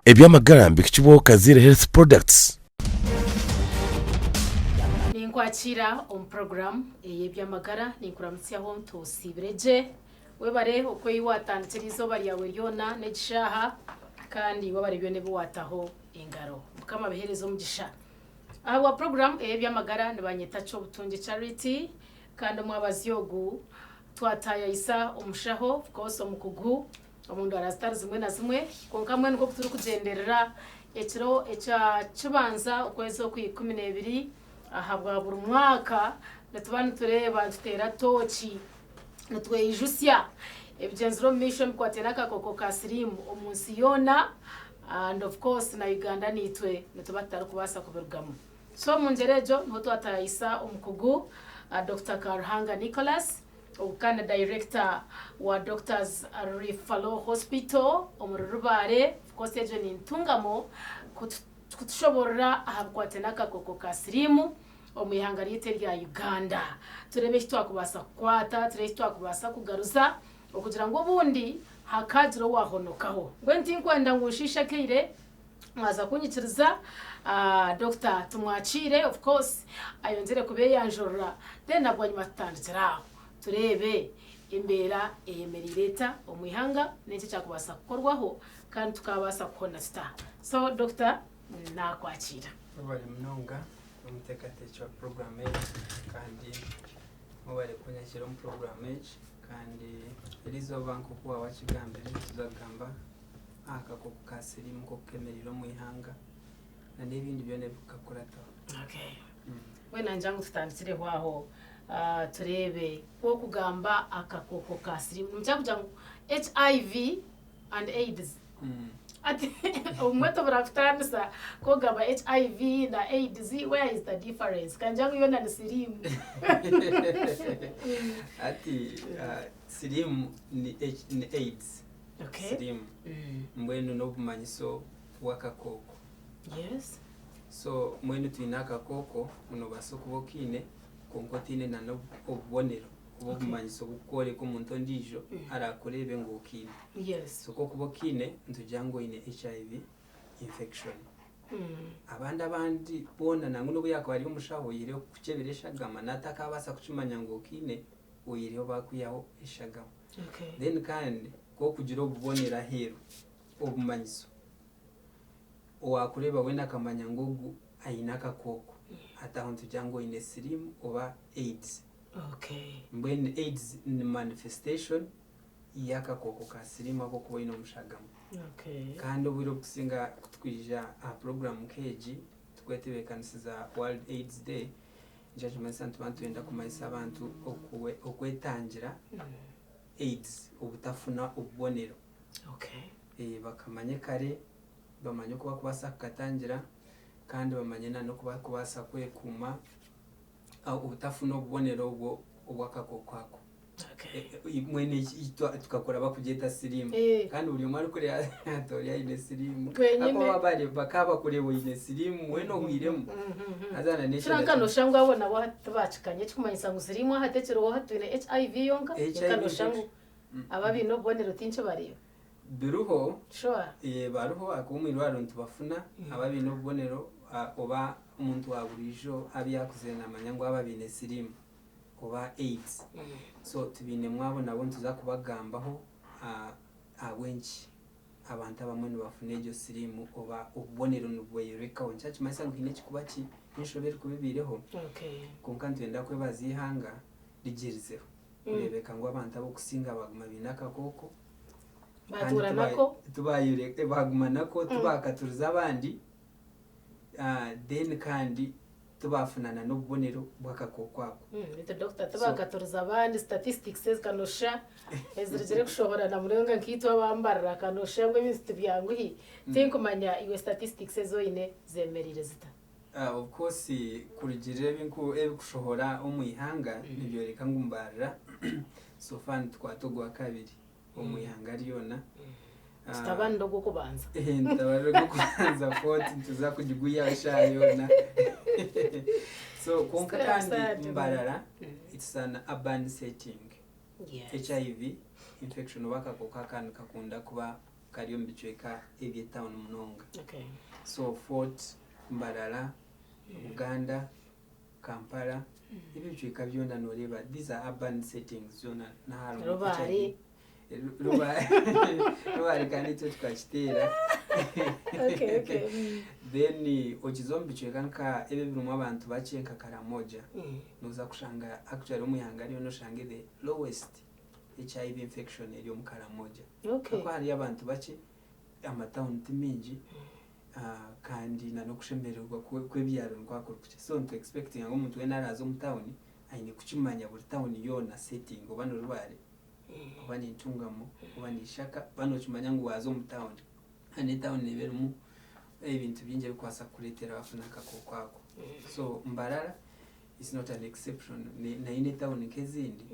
Eby'amagara nibihikibwaho Kaziire Health Products. Ninkwakira omu puroguraamu ey'eby'amagara ninkuramutsyaho nti osiibire gye. Webare oku ei waatandikire eizooba ryawe ryona n'egi shaaha kandi webare byona ebi waataho engaro. Mukama abiheereze omugisha. Ahabwa puroguraamu ey'eby'amagara nibanyeta Kyobutungi Charity kandi omwabazyo ogu twataayayisa omushaho of course omukugu omu ndwara zitari zimwe na zimwe. Kwonka mbwenu nk'oku turikugyenderera ekiro ekya kibanza okwezi okw'Ikumneebiri ahabwa buri mwaka, nituba nitureeba nituteera tooki nitweyijutsya ebigyenzire omu maisho ebikwataine n'akakooko ka siriimu omu nsi yoona and of course na Uganda naitwe nituba tutarikubaasa kubirugamu. So omu ngyera egyo niho twatayayisa omukugu Dokita Karuhanga Nicholas. Ogu kandi na Dayirekita wa Doctors Referral Hospital omuri Rubare. Of course egyo ni ntungamo kutushoborora aha bikwataine n'akakooko ka siriimu omu ihanga ryaitu erya Uganda. Tureebe eki twakubaasa kukwata, tureebe eki twakubaasa kugaruza okugira ngu obundi hakaagira owaahonokaho. Mbwenu tinkwenda ngu nshiishe akaire. Mwaza kunyikiriza Doctor tumwakiire of course ayongyere kubeyanjurira then na bwanyima tutandikire aho tureebe embeera eyemereire eta omu ihanga n'enki ekyakubaasa kukorwaho kandi tukabaasa kuhona tuta. So Doctor nakwakiira. Mwebare munonga omuteekateeki wa puroguraamu egi kandi mwebare kunyakiira omu puroguraamu egi kandi eriizooba nk'oku waaba wakigambire nituza kugamba aha kakooko ka siriimu nk'oku kemereire omu ihanga na n'ebindi byona ebirikukakurataho. Okay. Mbwenu nangire ngu tutandikireho aho ah, tureebe ku okugamba akakooko ka siriimu nimukira kugira ngu HIV and AIDS Ati obumwe tiburakutaanisa ku ogamba HIV na AIDS where is the difference kangira ngu yoona ni siriimu. Hati ah, siriimu ni H- ni AIDS. Okay. Siriimu. Mbwenu n'obumanyiso bw'akakooko. Yes. So mbwenu twine akakooko noobaasa okuba okaine kwonka otaine na n'obubonero oba obumanyiso oburikworeka omuntu ondiijo araakureebe ngu okaine. Yes. So ku okuba okaine nitugira ngu oine HIV infection. Abandi abandi boona nangwa n'obu yaakuba ari omushaho oihireho kukukyebera eshagama naatakaabaasa kukimanya ngu okaine oihireho baakwihaho eshagama. Okay. Then kandi ku okugira obubonero aheeru, obumanyiso, owaakureeba weena akamanya ngu ogu aine akakooko, hati aho nitugira ngu oine siriimu oba AIDS. Okay. Mbwenu AIDS ni manifestation y'akakooko ka siriimu aku okuba oine omu shagama. Okay. Kandi obwire obukusinga ku tukwija aha puroguraamu nk'egi tukwetebeekanisiza World AIDS Day, Nikyo nikimanyisa nituba nitwenda kumanyisa abantu okwetangira AIDS obutafuna obubonero. Bakamanye kare, bamanye oku barikubaasa kukatangira kandi bamanye n'oku barikubaasa kwekuuma obutafuna obubonero obwo obw'akakooko ako. Mbwenu tukakura bakugyeta siriimu kandi buri omwe arikureeba ati ori aine siriimu ahakuba bakaba bakureeba oine siriimu weena ohwiremu haza na n'ekyo Kyonka noshusha ngu abo nabo hati tibakikanya ekikumanyisa ngu siriimu hati ekiriho hati twine HIV yonka kwonka noshusha ngu abo abaine obubonero tinkibareeba. Biriho Sure. bariho ahakuba omu irwariro nitubafuna abo abaine obubonero oba omuntu wa buriijo abu yaakuzire naamanya ngu aba abaine siriimu. oba AIDS so tubainemu abo nabo nituza kubagambaho ahabw'enki abantu abamwe nibafuna egyo siriimu oba obubonero nibweyorekaho nikyo nikimanyisa ngu haine ekirikuba ki enshobe erikuba ebaireho kwonka nitwenda kwebaza eihanga rigyerizeho kureebeka ngu abantu ab'okusinga baaguma baine akakooko kandi Baatuura nako. baaguma nako tibaakaturiza abandi then kandi tibaafuna na n'obubonero bw'akakooko ako. Beitu doctor tibakaturiza abandi statistics ezi kanosha ezirugire kushohora na munonga nkaitwe abambarira kanosha ngu ebintu tibyanguhi tinkumanya iwe statistics ezi oine zemereire zita? Of course kurugirira ebikushohora omu ihanga nibyoreka ngu Mbarara so far nitukwata ogwakabiri. omu ihanga ryona. Tutabanire ogw'okubanza. Nitabanire ogw'okubanza fort nituza kugiguya eshaaha yoona. So kwonka kandi Mbarara it's an urban setting. HIV infection oba akakooko aka nikakunda kuba. kari omu bicweka eby'etawuni munonga. So Fort, Mbarara, Buganda, Kampala, ebi ebicweka byona noreeba these are urban settings zoona niho harimu Rubare. HIV. Rubare Rubare kandi ekyo tukakiteera. Okay, okay. Then okiza omu bicweka nka ebi ebirimu abantu bakye nka Karamoja, noza kushanga actually omu ihanga ryona oshange the lowest HIV infection eri omu Karamoja. Ahakuba hariyo abantu bakye, amatawuni ti maingi, kandi na n'okushemererwa kw'ebyaro nikwo kuri kukye. So nitu expectinga ngu omuntu weena araaza omu tawuni aine kukimanya buri tawuni yoona setting oba ni Rubare, oba ni Ntungamo, oba ni Ishaka, oba nookimanya ngu waaza omu tawuni. Kandi etawuni neeba erimu ebintu bingi ebirikubaasa kukureetera waafuna akakooko ako. So Mbarara is not an exception, nayo n'etawuni nk'ezindi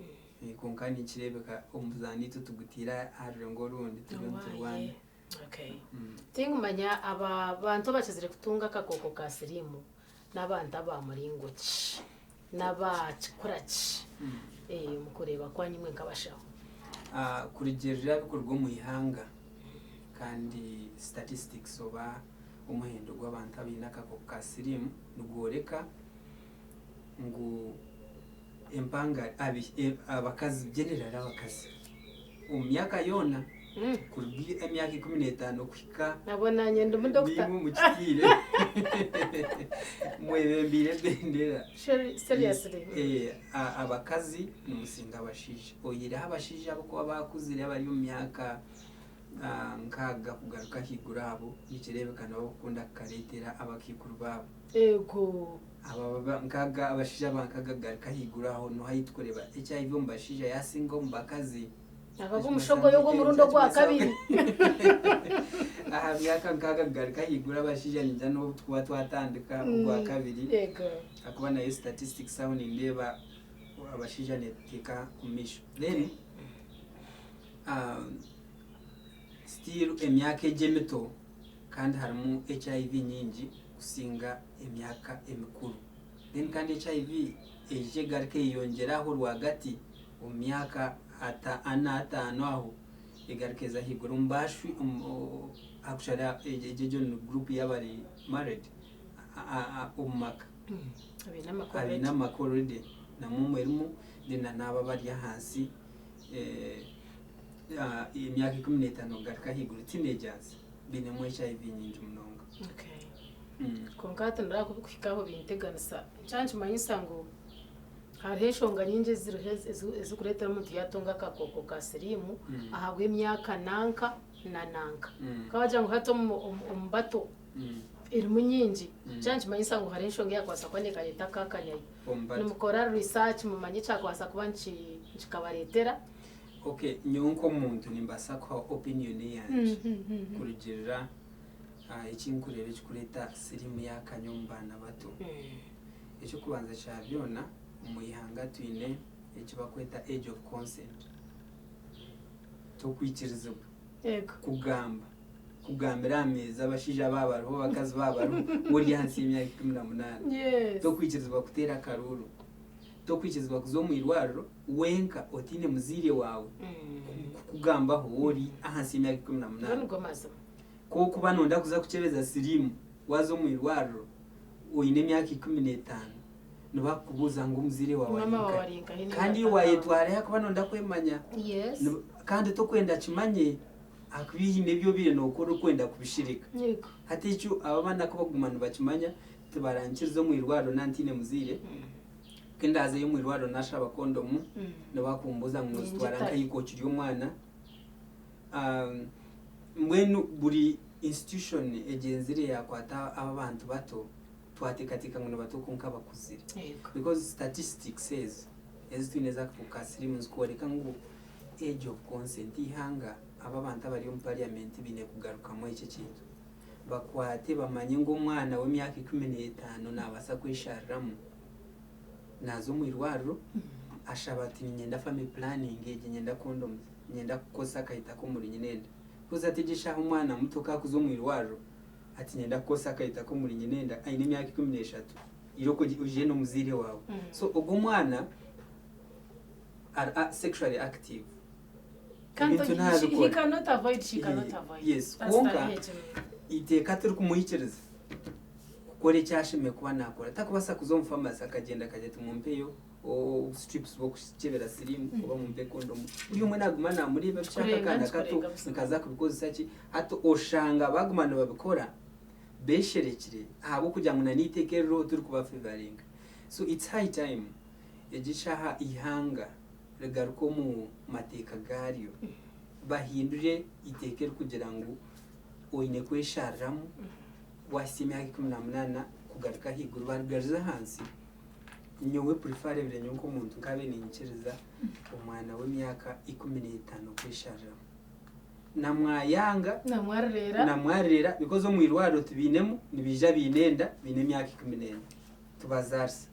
kwonka nikireebeka omuzaano itwe tugutaire aha rurengo orundi turiyo niturwana. Okay. Tinkumanya aba bantu abakizire kutunga akakooko ka siriimu n'abantu aba muringo ki? N'aba kikura ki? Omu kureeba kwanyu imwe nk'abashaho. Kurugiirira ebirikuruga omu ihanga kandi statistics oba omuhendo gw'abantu abaine akakooko ka siriimu nigworeka ngu empanga abakazi generally abakazi omu myaka yoona kuruga emyaka 15 kuhika Nabwo naanye ndimu dokita. Niimwe mukitiire mwebembeire ebendera. Seriously. Abakazi nimusinga abashaija oyihireho abashaija abarikuba baakuzire abari omu myaka nkaaga kugaruka ahaiguru abo nikireebeka nibo barikukunda kukareetera abakaikuru baabo. Eego. Aba nkaaga abashaija aba nkaaga kugaruka ahaiguru aho niho ahu turikureeba HIV omu bashaija yaasinga omu bakazi. Aba b'omushogoyo ogw'omurundi ogwa kabiri. Aha myaka nkaaga kugaruka ahaiguru abashaija ningira n'obu turikuba twatandika ogwa kabiri. Eego. Ahakuba nayo statistics aho nindeeba abashaija neetuteeka omu maisho. Then still emyaka egi emito kandi harimu HIV nyingi kusinga emyaka emikuru. Then kandi HIV eija egaruka eyeyongyera aho rwagati omu myaka ana ataano aho egaruka eza ahaiguru. Omu bashwi actually egyo egyo ni group y'abari married omu maka. Abaine amaka Abaine already. amaka already namwo erimu then na n'abo abari ahansi emyaka 15 kugaruka ahaiguru teenagers bainemu HIV nyingi munonga. Okay. Kwonka hati niraba kubikuhikaho binteganisa. Kyankimanyisa ngu hariho enshonga nyingi eziriho ezirikureetera omuntu yaatunga akakooko ka siriimu ahabw'emyaka nanka na nanka. Bakaba bagira ngu hati omu bato erimu nyingi. Kyankimanyisa ngu hariho enshonga eyaakubaasa kuba neekareeta akaakanyayo. Omu bato. Nimukora research mumanye ekyakubaasa kuba nikikabareetera. Okay, nyowe nk'omuntu nimbaasa kuha opinion eyangye kurugiirira eki nkureeba ekikureeta siriimu yaakanya omu baana bato. Eky'okubanza kya byona, omu ihanga twine eki barikweta age of consent. Tokwikirizibwa kugamba kugambira aha meeza abashaija baaba bariho, abakazi baaba bariho, ori ahansi y'emyaka 18. Tokwikirizibwa kuteera akaruuru. Tokwikirizibwa kuza omu irwariro wenka otaine muzaire waawe kukugambaho ori ahansi y'emyaka 18. Nigo mazima. Ku orikuba nooyenda kuza kukyebeza siriimu waaza omu irwariro oine emyaka 15, nibakubuuza ngu omuzaire waawe ari Maama waawe nkahi. ari nkahi ninga Kandi tata waawe. waayetwarayo ahakuba nooyenda kwemanya. Kandi tokwenda akimanye ahakuba haine ebi obaire nookora orikwenda kubishereka. Hati ekyo abo abaana ku barikuguma nibakimanya tibarangikiriza omu irwariro naaba ntaine muzaire, ku ndaazeyo omu irwariro naashaba kondomu nibakumbuuza ngu noozitwara nkahi ku okiri omwana. Mbwenu buri institution egyenzire yaakwata aba abantu bato twateekateeka ngu ni bato kwonka bakuzire. Because statistics ezi ezi twine ez'akakooko ka siriimu nizikworeka ngu age of consent eihanga aba abantu abari omu parliament baine kugarukamu eki ekintu. Bakwate bamanye ngu omwana w'emyaka 15 naabaasa kweshariramu naaza omu irwariro ashaba ati niinyenda family planning egi, niinyenda condoms, niinyenda kukozesa akahita k'omuri nyinenda. Because hati egi eshaaha omwana muto ku arikuza omu irwariro ati niinyenda kukozesa akahita k'omuri nyinenda aine emyaka 13 irooko oije n'omuzaire waawe. So ogwo omwana ari sexually active. Kandi Ebintu he nabikora. cannot avoid, she cannot avoid. Yes, That's kwonka the age. iteeka turikumuhikiriza kukora eki ashemereire kuba naakora. Takubaasa kuza omu famasi akagyenda akagira ati mumpeyo strips bw'okukyebera siriimu oba mumpe kondomu. Buri omwe naaguma naamureeba bikye aka Kikurenga, akaana kato nikikurenga busima. nikaza kubikozesa ki. Hati oshanga baguma nibabikora beesherekire ahabw'okugira ngu na n'eiteeka eririho turikubafevaringa. So it's high time egi eshaaha eihanga rigaruke omu mateeka gaaryo bahindure eiteeka erikugira ngu oine kweshariramu wahitsya emyaka 18 kugaruka ahaiguru barigarize ahansi. Nyowe preferably nyowe nk'omuntu nkaabaire niinyikiriza omwana w'emyaka 15 kweshariramu. Namwayanga Namwarirera. Namwarirera because omu irwariro tubainemu nibaija baine enda baine emyaka 14 tubazaarisa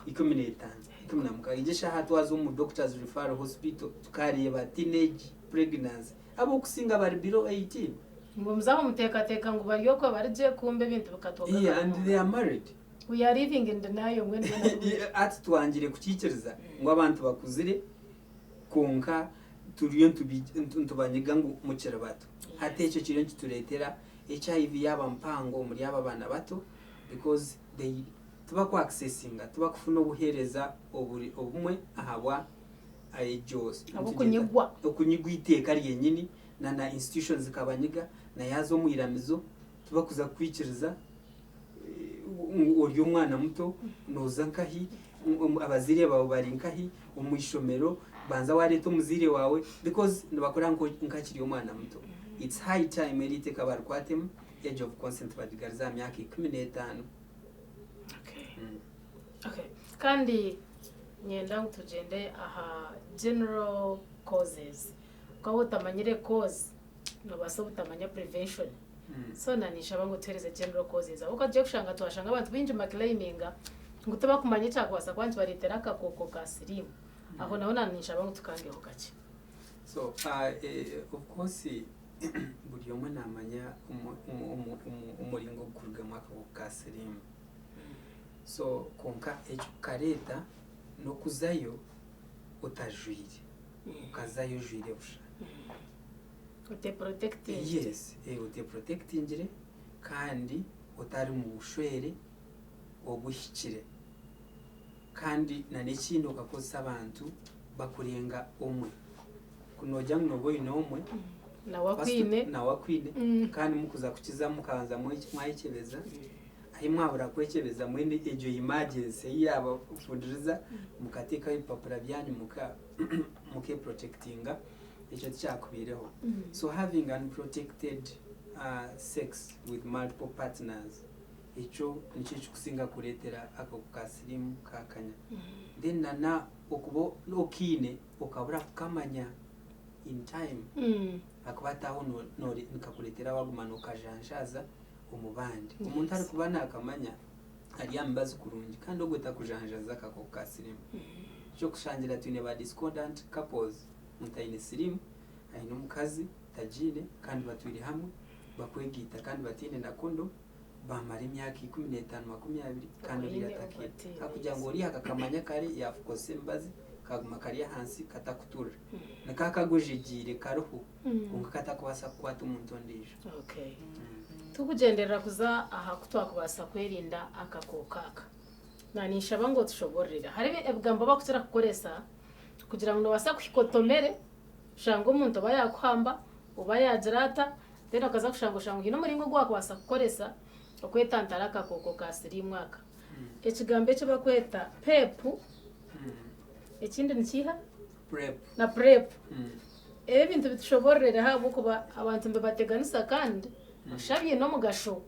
15 16. Egyo eshaaha twaza omu Doctors Referral Hospital tukareeba teenage pregnancy ab'okusinga bari below 18. Ngu muzaho muteekateeka ngu bari okwe bari gye kumbe ebintu bikatooka Yeah, and they are married. We are living in denial mbwenu byona. Hati twangire kukiikiriza ngu abantu bakuzire kwonka turiyo nitubanyiga ngu mukiri bato. Hati ekyo kiriyo nikitureetera HIV yaaba mpango omuri aba abaana bato because they tibaku-accessinga, tibakufuna obuheereza oburi obumwe ahabwa egyo Ahabw'okunyigwa. Okunyigwa eiteeka ryenyini na na institutions zikabanyiga na yaaza omu iramizo tibakuza kukwikiriza ngu ori omwana muto nooza nkahi, abazaire baawe bari nkahi, omu ishomero banza waareeta omuzaire waawe because nibakora nk'akiri omwana muto. It's high time eri eiteeka barikwatemu age of consent bagigarize aha myaka 15. Okay. Kandi nyenda ngu tugyende aha general causes. Waaba otamanyire cause, noobaasa obutamanya prevention. So na ninshaba ngu otuheereze general causes. Ahabw'okuba tugiye kushanga twashanga abantu baingi nibaclaiminga ngu tibakumanya ekyakubaasa kuba nikibareetera akakooko ka siriimu. Aho naho na ninshaba ngu tukangeho kakye. So of course buri omwe naamanya omuringo ogurikurugamu akakooko ka siriimu. So kwonka ekikukareeta n'okuzayo otajwaire, okazayo ojwaire busha. Oteprotectingire. Yes, oteprotectingire kandi otari mu bushwere obuhikire. Kandi na n'ekindi okakozesa abantu bakurenga omwe. Ku noogira ngu nooba oine omwe, Nawe akwine. Nawe akwine kandi mukuza kukiza mukabanza mwayekyebeza, ahi mwabura kwekyebeza mbwenu egyo emergency ei yaabafundiriza mukateekaho ebipapura byanyu mukeprotectinga ekyo tikyakubaireho. So having unprotected sex with multiple partners ekyo nikyo ekirikusinga kureetera akakooko ka siriimu kaakanya. Then na na okuba okiine okabura kukamanya in time ahakuba hati aho nikakureetera waaguma nookajanjaaza omu bandi. Omuntu arikuba naakamanya ari aha mibazi kurungi kandi ogwo takujanjaaza akakooko ka siriimu. Eky'okushangira twine ba discordant couples, omuntu aine siriimu, aine omukazi tagiine kandi batwire hamwe bakwegaita kandi bataine na kondomu baamara emyaka 15 20 kandi oriya atakiine. Ahakugira ngu oriya akakamanya kare yaakukozesa emibazi kaaguma kari ahansi katakuturira. Nikaba kagwejegyeire kariho kwonka katakubaasa kukwata omuntu ondiijo. Okay. Tukugyenderera kuza aha ku twakubaasa kwerinda akakooko aka. Na ninshaba ngu otushoboororere. Hariho ebigambo bakukira kukoresa kugira ngu noobaasa kuhika otomere oshange omuntu oba yaakuhamba oba yaagira ata, then okaza kushanga oshanga haine omuringo ogu waakubaasa kukoresa okwetantara akakooko ka siriimu aka. Ekigambo eki bakweta PEP, ekindi nikiiha? PrEP. Na PrEP. Ebi ebintu bitushoboororere ahabw'okuba abantu nibibateganisa kandi oshusha biine omugasho.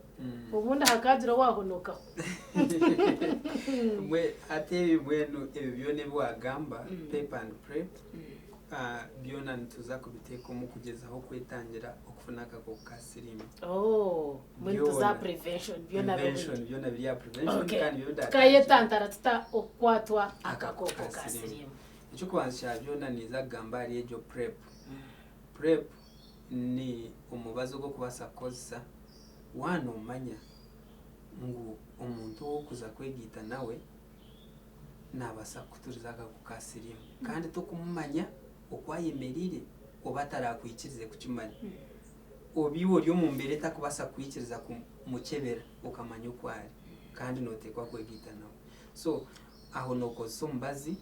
Obundi hakaagira owaahonokaho. Mbwe hati ebi mbwenu ebi byona ebi waagamba PEP and PrEP byona nituza kubiteeka omu kugyezaho kwetangira okufuna akakooko ka siriimu. Oh, mbwenu tuza aha Byona. prevention byona Prevention bibiri. byona biri aha prevention Okay. kandi byo ndatandikira. Tukayetantara tuta okukwatwa akakooko Akakooko ka ka siriimu. siriimu? Eky'okubanza kya byona ninza kugamba ahari egyo PrEP. PrEP ni omubazi ogu orikubaasa kukozesa waaba noomanya ngu omuntu ou orikuza kwegaita nawe naabaasa kukuturiza akakooko ka siriimu kandi tokumumanya oku ayemereire. oba atarakwikirize kukimanya. Oba iwe ori omu mbeera etakubaasa kukwikiriza kumukyebera okamanya oku ari kandi nooteekwa kwegaita nawe. So aho nookozesa omubazi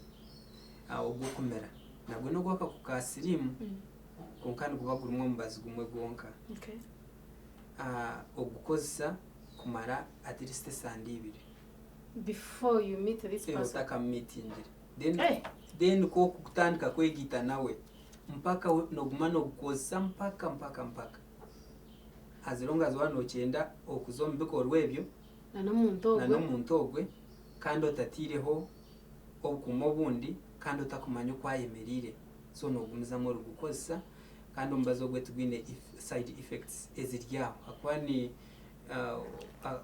ogw'okumira. Nagwo n'ogw'akakooko ka siriimu kwonka niguba gurimu omubazi gumwe gwonka. Ogukozesa kumara at least esande ibiri. Before you meet this person. Otakamumiitingire. Then, then ku okutandika kwegaita nawe mpaka noguma nogukozesa mpaka mpaka mpaka as long as waaba nokyenda okuza omu bikorwa ebyo Na n'omuntu na ogwe. n'omuntu ogwe kandi otataireho obukumu obundi kandi otakumanya oku ayemereire so nogumizamu origukozesa kandi omubazi ogwe tigwine side effects eziri aho ahakuba ni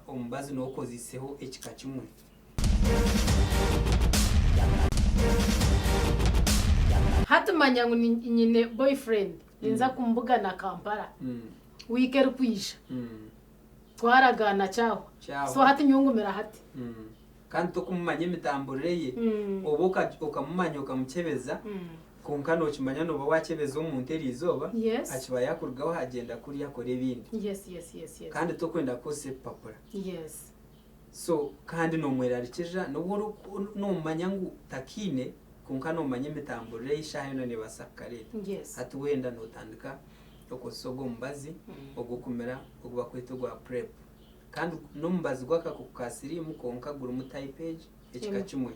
omubazi nokozeiseho ekika kimwe. Hati manya ngu nyine boyfriend ninza kumubugana Kampala wiiki erikwija twaragaana kyahwa so hati nyowe ngumira hati. Kandi tokumumanya emitamburire ye oba okamumanya okamukyebeza kwonka nokimanya noba wakyebeza omuntu eriizooba akiba yakurugaho agyenda kuriya akora ebindi kandi tokwenda kukozesa ebipapura. So kandi nomwerarikirira nobu oriku nomanya ngu takiine kwonka nomanya emitamburire ye eshaaha yoona nebaasa kukareeta. Yes. Hati wenda notandika okozesa ogwo omubazi ogw'okumira ogu bakweta ogwa prep. Kandi n'omubazi gw'akakooko ka siriimu kwonka gurimu type egi ekika Emwe. kimwe.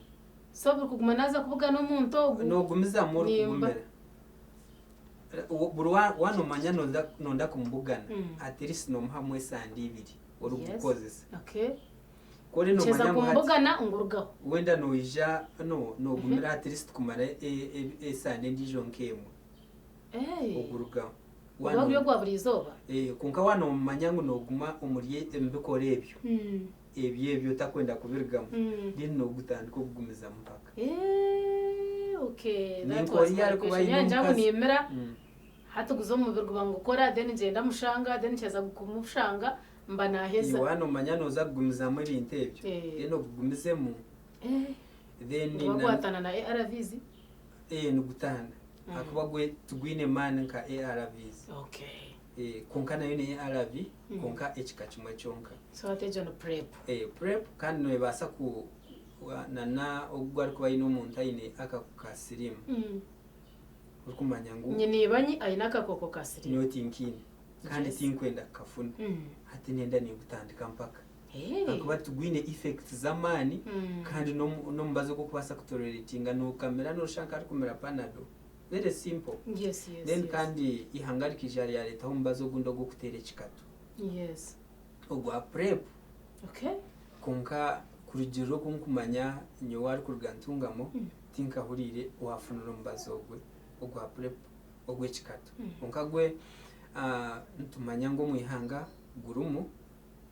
So buri kuguma naaza kubugana omuntu ogu. Nogumizamu Nimba. orikugumira. Buri wa wanomanya nonda nonda kumubugana at least nomuhamu esande ibiri. orikugukozesa. Okay. Ku ori Nkyeza noomanya ngu hati kumbugana ngurugaho. wenda noija no noogumira at least kumara esande endiijo nk'emwe Hey. ogurugaho. Guba guri ogwa buri izooba? Eh, kwonka waaba noomanya ngu nooguma omuri omu bikoro ebyo, ebyo ebyo otakwenda kubirugamu, then noogutandika okugumizamu mpaka. Eh, okay. That Ninka was oriya my arikuba question. aine Ngira ngu omukazi. niimira hati guza omu mubiri guba ngukora then ngyenda mushanga then nkyeza kumushanga mba naaheza. Iwe wanomanya noza kugumizamu ebintu ebyo Eh. then ogugumizemu Eh, then guba na- gwatana na ARVs. eh, nigutaana ahakuba gwe tigwine maani nka ARVs. Okay. Eh, kwonka nayo ni ARV kwonka ekika kimwe kyonka. So hati egyo ni PrEP. Eh, PrEP kandi nebaasa ku wa- na na ogu arikuba aine omuntu aine akakooko ka siriimu orikumanya ngu Nyine ibanyi aine akakooko ka siriimu. nyowe tinkiine. Kandi Yes. tinkwenda kukafuna. Hati nenda ningutandika mpaka. Hey. Ahakuba tigwine effects z'amaani kandi n'omu- n'omubazi ogw'okubaasa kutoleratinga nookamira nooshusha nk'arikumira panado. Very simple. Yes, yes, Then yes. kandi eihanga rikaija ryareetaho omubazi ogundi ogw'okuteera ekikatu. Yes. Ogwa PrEP. Okay. Kwonka kurugiirira oku nkumanya nyowe arikuruga Ntungamo, tinkahuriire owaafunire omubazi ogwe ogwa PrEP. ogw'ekikato. Kwonka gwe nitumanya ngu omu ihanga gurimu,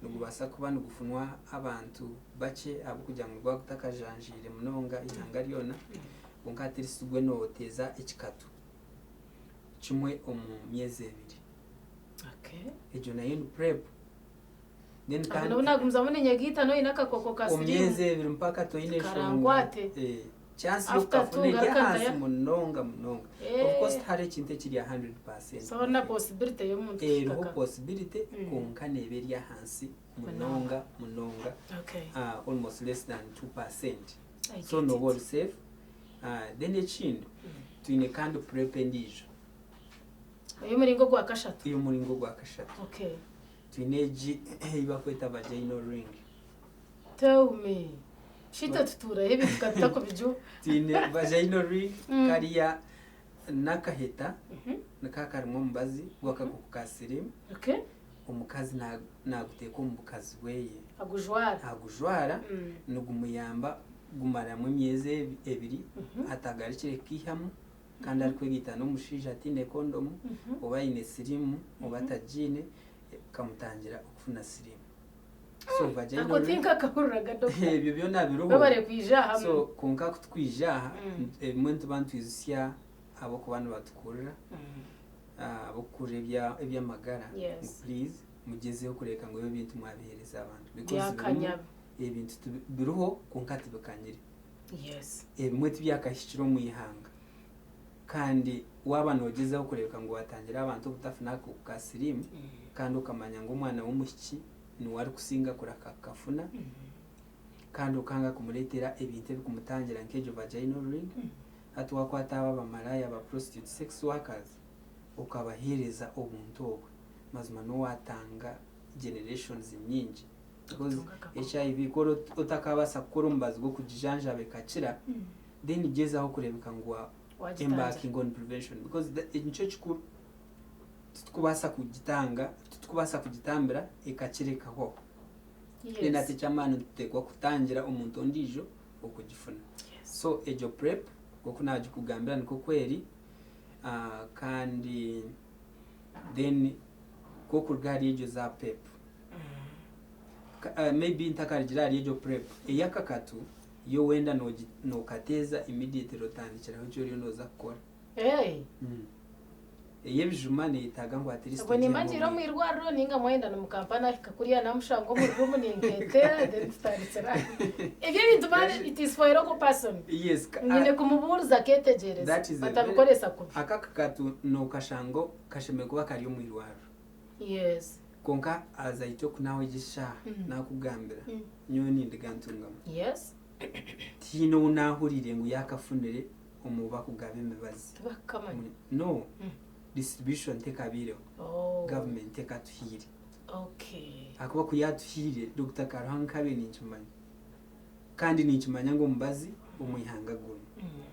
nigubaasa kuba nigufunwa abantu bakye ahabw'okugira ngu niguba gutakajanjaire munonga eihanga ryona, kwonka at least gwe nooteeza ekikato kimwe omu myezi ebiri. Egyo nayo ni PrEP. Then Aho kandi nobu nagumizamu ninyegaita n'oine akakooko ka omu siriimu. myezi ebiri mpaka toine enshonga. Karankwate. Eh, chance After y'okukafuna two eri ngaruka ahansi ntaya. munonga munonga. Eh. Of course tihariho ekintu ekiri 100%. So na possibility y'omuntu Eriho kuhika. possibility kwonka neeba eri ahansi munonga munonga. Okay. Almost less than 2%. I So get nooba it. ori safe. Then ekindi twine kandi PrEP endiijo. Ey'omuringo gwa kashatu. Ey'omuringo gwa kashatu. Okay. Twine egi ei barikweta vaginal ring. Tell me. Shi itwe tutuuraho ebintu ka tutakubiju. Twine vaginal ring kariya n'akaheta nikaba karimu omubazi gw'akakooko ka siriimu. Okay. Omukazi naaguteeka omu bukazi bweye. Agujwara. Agujwara nigumuyamba gumaramu emyezi ebiri atagarukire kukiihamu. Kandi arikwegaita n'omushaija ataine kondomu oba aine siriimu oba atagiine bikamutangira okufuna siriimu. So vaginal Ako ring tinkakahuriraga doctor. ebyo byona biriho. Webare kwija aha. So kwonka ku tukwija aha ebimwe nituba nitwijutsya ab'okuba nibatukurira ab'okukurira ebya eby'amagara Yes. ngu please mugyezeho kureebeka ngu ebi ebintu mwabiheereza abantu because birimu Byakanya. ebintu tibi- biriho kwonka tibikanyire. Yes. Ebimwe tibyakahikire omu ihanga. Kandi waaba noogyezaho kureebeka ngu waatangira abantu obutafuna akakooko ka siriimu kandi okamanya ngu omwana w'omwishiki niwe arikusinga kurakakafuna kandi okanga kumureetera ebintu ebikumutangira nk'egyo vaginal ring, hati waakwata abo abamaraaya aba prostitute sex workers okabaheereza obuntu obwe, mazima n'owaatanga generations nyingi because Okutunga akakooko. HIV ku ori otakaabaasa kukora omubazi gw'okugijanjaba ekakira, then gyezaho kureebeka ngu wa Wagitangira. embarking on prevention because nikyo kikuru titukubaasa kugitanga titukubaasa kugitambira ekakira ekahwaho. Then hati Yes. eky'amaani nituteekwa kutangira omuntu ondiijo okugifuna. Yes. So egyo prep nk'oku naagikugambira nikwo ku eri ah, kandi then nk'okuruga ahari egyo za pep Ka- ah, maybe ntakarugire ahari egyo prep ey'akakatu yo wenda noogi nookateeza immediately otandikiraho eki oriyo nooza kukora. Hey. Ey'ebijuma neyetaaga ngu at least Obwo nimba ogyemu ngiire omu obwire. irwariro ninga mwayenda nimukampa nahika kuriya namushanga omu room ninketeera then tutandikira aho. Ebyo ebintu man it is for a local person. Yes, ka- Nyine kumubuuriza akeetegyereza That is a very- batabikoresa kubi. aka akakatu nookashanga kashemereire kuba kari omu irwariro. Yes. Kwonka azaitwe oku naawe egi eshaaha naakugambira, nyowe nindiga ntungamu. Yes. Tihaine ou naahuriire ngu yaakafunire omu bakugaba emibazi. Tibakukamanya. No, distribution tekabaireho. Oh. Government tekatuhaire. Okay. Ahakuba ku yaatuhaire, Dokita Karuhanga nkabaire ninkimanya. Kandi ninkimanya ngu omubazi omu ihanga gurimu.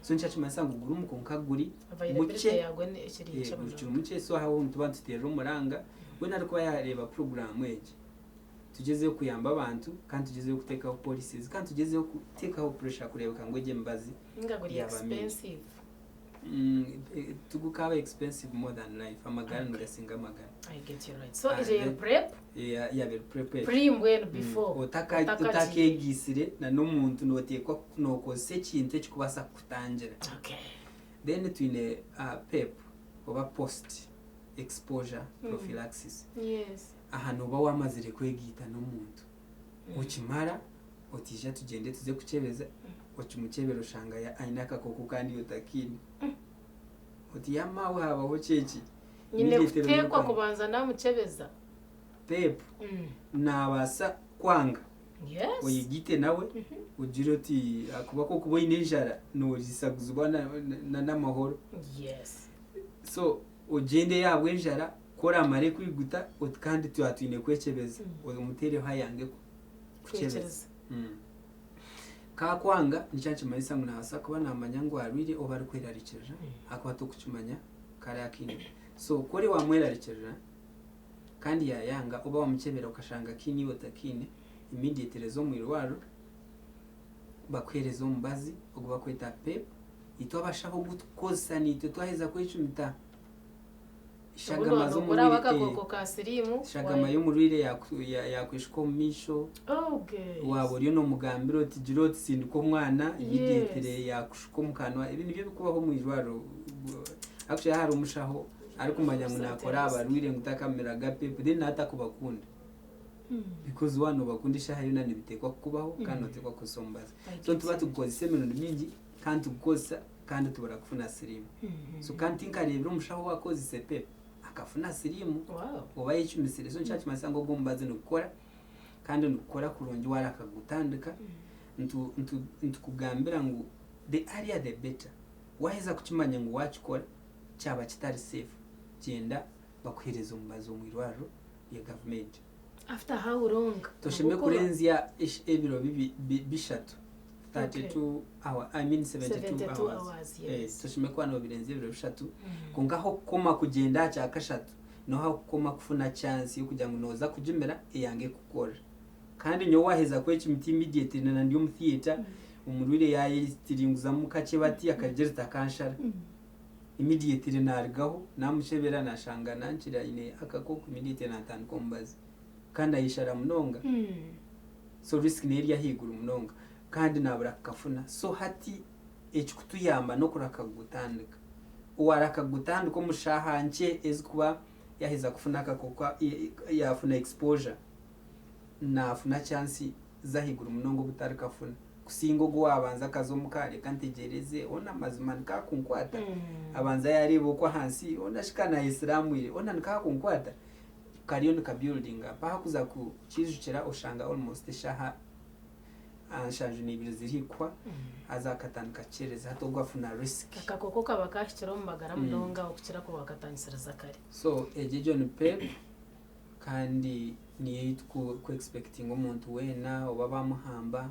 So nikyo kimanyisa ngu gurimu kwonka guri Availability mukye. yagwo ekiri nkye Guri munonga. mukye so aho nituba nituteerera omuranga. Weena arikuba yaareeba puroguraamu egi, tugyezeho kuyamba abantu kandi tugyezeho kuteekaho policies kandi tugyezeho kuteekaho pressure kureebeka ngu egi emibazi Ninga guri yaaba mingi. expensive. Tigukaaba expensive more than life, amagara nigasinga amagara. I get you right. So Ah, egyo eri then- prep, Yaaba eri prep egyo. pre mbwenu before. Otakagiire. Otakeegiisire na n'omuntu nooteekwa nookozesa ekintu ekikubaasa kukutangira. Okay. Then twine PEP oba post exposure prophylaxis. Yes. Aha nooba waamazire kwegaita n'omuntu. Okimara otiija tugyende tuze kukyebeza, okimukyebera oshanga aine akakooko kandi iwe otakiine. Oti yamaawe haabaho ki eki? Nyine Immediately kuteekwa omurugamu. kubanza naamukyebeza. PEP naabaasa kwanga Yes. oyegaite nawe ogire oti ahakuba ku orikuba oine enjara noorisaguzibwa n'amahoro. Yes. So ogyende ahabw'enjara ku oramare kwiguta oti kandi twaba twine kwekyebeza omuteereho ayange kukyebeza. Kwikiriza. Kakwanga nikyo nikimanyisa ngu nabaasa kuba namanya ngu arwaire oba arikwerarikirira ahakuba tokukimanya kare akiine. So ku ori wamwerarikirira kandi yayanga oba wamukyebera okashanga akiine iwe otakiine, immediately oze omu irwariro bakuheereze omubazi ogu barikweta PEP. Itwe abashaho ogu tukukozesa naitwe twaheza kwecumita Obundi eshagama wanookora z'omurwaire akakooko ka siriimu. eshagama y'omurwaire yakweshuka omu maisho, Okay. waaba oriyo noomugambira oti gira oti sindika omwana, Yes. immediately yakushuka omu kanwa. Ebi nibyo birikubaho omu irwariro. Actually hariho omushaho arikumanya ngu naakora aha barwaire ngu takamiraga PEP then nawe atakubakunda. Because waaba noobakunda eshaaha yoona nibiteekwa kukubaho kandi nooteekwa kukozesa omubazi. So nituba tugukozesa emirundi mingi kandi tugukozesa kandi tubura kufuna siriimu. So kandi tinkareebire omushaho owaakozise PEP akafuna siriimu Wow. oba ayecumisire. So nikyo nikimanyisa ngu ogu omubazi nigukora kandi nigukora kurungi waarakagutandika. Nitukugambira ngu the earlier the better. Waaheza kukimanya ngu waakikora kyaba kitari safe, gyenda bakuheereze omubazi omu irwariro rya gavumenti. After how long? Toshemeriire Ahabw'okuba- kurenzya ebiro bishatu, 32 hour, I mean 72 72 hours. hours, yes. Toshemeriire kuba noobirenzya ebiro bishatu, kwonka ah'okukoma kugyenda aha kyakashatu, niho ah'okukoma kufuna chance y'okugira ngu nooza kugimira eyange kukukorera. Kandi nyowe waaheza kwecumita immediately na ndi omu theatre, omurwaire yaayetiringuzamu kakye bati akagira ati akanshara. Immediately naarugaho, naamukyebera naashanga nankiri aine akakooko immediately naatandika omubazi. Kandi ayeshara munonga. So risk neyo eri ahaiguru munonga kandi naabura kukafuna. So hati ekikutuyamba n'okurakagutandika. Owaarakagutandika omu shaaha nkye ezikuba yaaheza kufuna akakooko yaafuna exposure, naafuna chance z'ahaiguru munonga obutarikafuna. Kusinga ogu owaabanza akaza omuka reka ntegyereze hoona amazima nikaakunkwata abanza yaareeba okwo ahansi hoona shi ka naayesiramwire hoona nikaakunkwata kariyo nika building up ahakuza kukiijukira oshanga almost eshaaha 72 ziri kuhwa haza akatandika kukyereza hati ogwo afuna risk. Akakooko kaba kaahikire omu magara munonga okukira ku waakatandisiriza kare. So egyo egyo ni pep kandi niyo ei tuku expectinga omuntu weena oba bamuhamba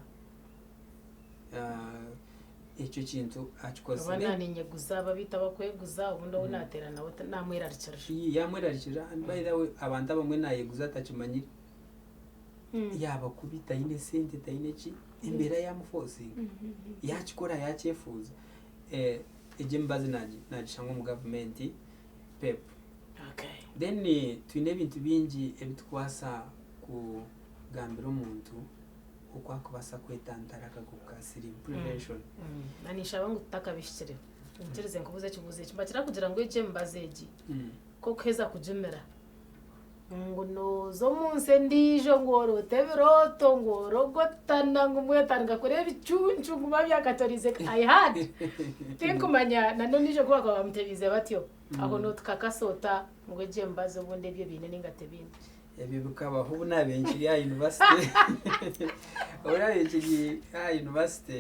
ekyo ekintu Oba akikozire. naninyeguza babiita abakweguza obundi ou nateera nawe namwerarikirira. Yamwerarikirira and by the way abantu abamwe nayeguza atakimanyire yaaba kubi taine sente taine ki embeera yamufosinga yakikora yakyefuuza. Egyo emibazi nagishanga omu gavumenti pep. Okay. Then twine ebintu bingi ebi tukubaasa kugambira omuntu oku akubaasa kwetantara akakooko ka siriimu, prevention. Na ninshaba ngu tutakabihikire, onyikirize nkubuuze ekibuuzo eki. Nibakira kugira ngu egi emibazi egi, ku orikuheza kugimira, ngu nooza omu nsi endiijo ngu oroote ebirooto, ngu orogotana, ngu mbwenu otandika kureeba ebicuncu, ngu babyakatoriize I heard. Tinkumanya na n'ondiijo ku bakuba bamutebiize batyo. Aho nootukakasa ota ngu egyo emibazi obundi ebyo ebiine nainga tebiine? Ebyo bikabaho obu naabaire nkiri aha yunivasite. Obu naabaire nkiri aha yunivasite,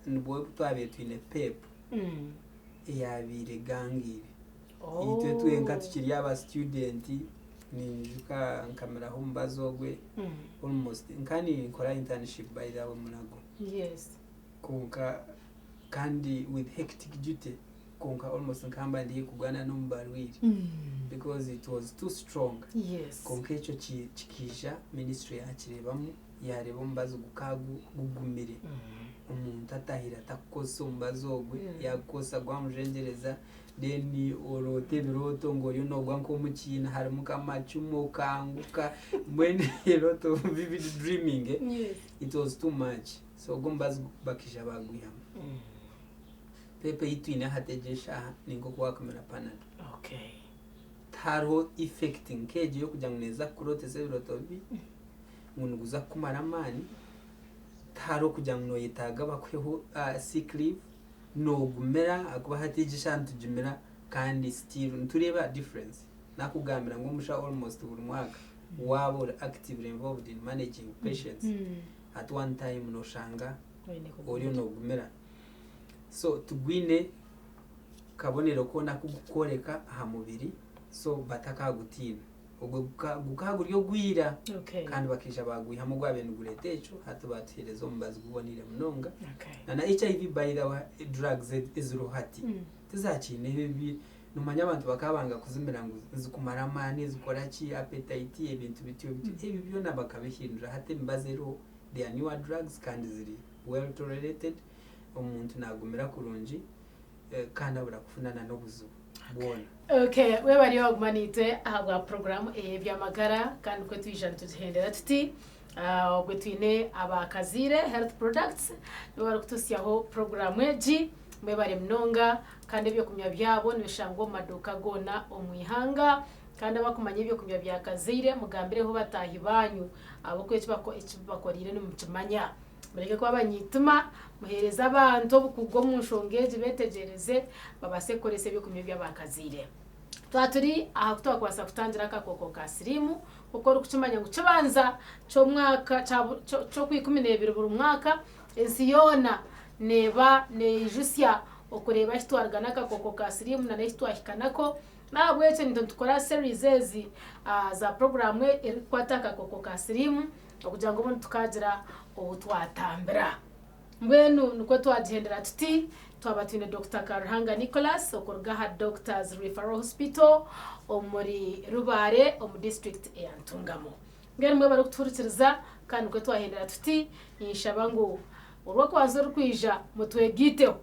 nibwo twabaire twine PEP eyaabaire egangaire. Itwe twenka tukiri aba student, ninyijuka nkamiraho omubazi ogwe almost, nkaba ninkora internship by the way Mulago. Kwonka kandi with hectic duty kwonka almost nkaba ndi haihi kugwana n'omu barwaire because it was too strong. Kwonka ekyo kikaija ministry yakireebamu yareeba omubazi gukaba gugumire omuntu atahire atakukozesa omubazi ogwe yagukozesa gwamujwengyereza then oroota ebirooto ngu oriyo nogwa nk'omu kiina harimu nk'amacumu okanguka mbwenu a lot of vivid dreaming it was too much. So ogwo omubazi bakaija baagwihamu. Pepa ei twine hati egi eshaaha ni nk'oku waakumira Panado. Okay. Tihariho effect nk'egyo ey'okugira ngu neeza kukurootesa ebirooto bibi, ngu niguza kukumara amaani, tihariho kugira ngu nooyetaaga bakuheho sick leave, noogumira ahakuba hati egi eshaaha nitugimira kandi still nitureeba difference. Naakugambira ngu omushaho almost buri mwaka waaba ori actively involved in managing patients, at one time noshanga oriyo nogumira so tigwine kabonero koona akugukworeka aha mubiri so batakagutiina ogwe gukaba guri ogwira kandi bakaija bagwihamu ogwabaire nigureeta ekyo hati batuhereza omubazi guboniire munonga na na HIV by the way drugs eziriho hati tizakiine ebi Nomanya abantu bakaba banga kuzimira ngu nizikumara amaani, zikora ki, appetite, ebintu bityo bityo. Ebi byona bakabihindura hati emibazi eriho they are newer drugs kandi ziri well tolerated, omuntu nagumira kurungi kandi abura kufuna na n'obuzibu bwona. Okay, webare waguma naitwe ahabwa puroguraamu ey'eby'amagara kandi nikwo twija nitugihendera tuti. Obwe twine aba Kaziire Health Products nibo barikutuhitsyaho puroguraamu egi. Mwebare munonga kandi ebyokunywa byabo nibishangwa omu maduuka goona omu ihanga. Kandi abakumanya ebyokunywa bya Kazaire mugambireho bataahi baanyu ahabw'okuba eki bakoreire nimukimanya. Mureke kuba abanyitima, muheereze abantu obukugu omu nshonga egi beetegyereze babaase kukoresa ebyokunywa eby'aba Kazaire. Twaba turi aha ku twakubaasa kutangira akakooko ka siriimu, nk'oku orikukimanya ngu kibanza ky'omwaka ky'okwikumineebiri buri mwaka, ensi yoona neeba neeyijutsya okureeba ahu twaruga n'akakooko ka siriimu n'ahu twahika nako. N'ahabw'ekyo naitwe nitukora series ezi za puroguraamu erikukwata aha kakooko ka siriimu okugira ngu obundi tukaagira ou twatambira. Mbwenu nikwo twagihendera tuti, twaba twine Dokita Karuhanga Nicholas okuruga aha Doctors Referral Hospital omuri Rubare omu disiturikiti eya Ntungamo. Mbwenu mwebare kutuhurikiriza kandi nikwo twahendera tuti, ninshaba ngu orwokubanza orukwija mutwegaiteho.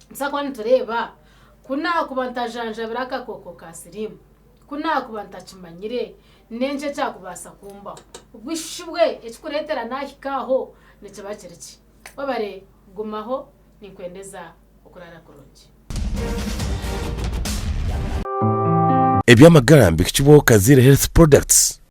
Nitubaasa kuba nitureeba ku naakuba ntajanjabire akakooko ka siriimu, ku naakuba ntakimanyire, n'enki ekyakubaasa kumbaho? Bwishushu bwe ekikureetera naahika aho nikiba kiri ki? Webare kugumaho, ninkwendeza okuraara kurungi. Eby'amagara mbihikibwaho Kaziire Health Products.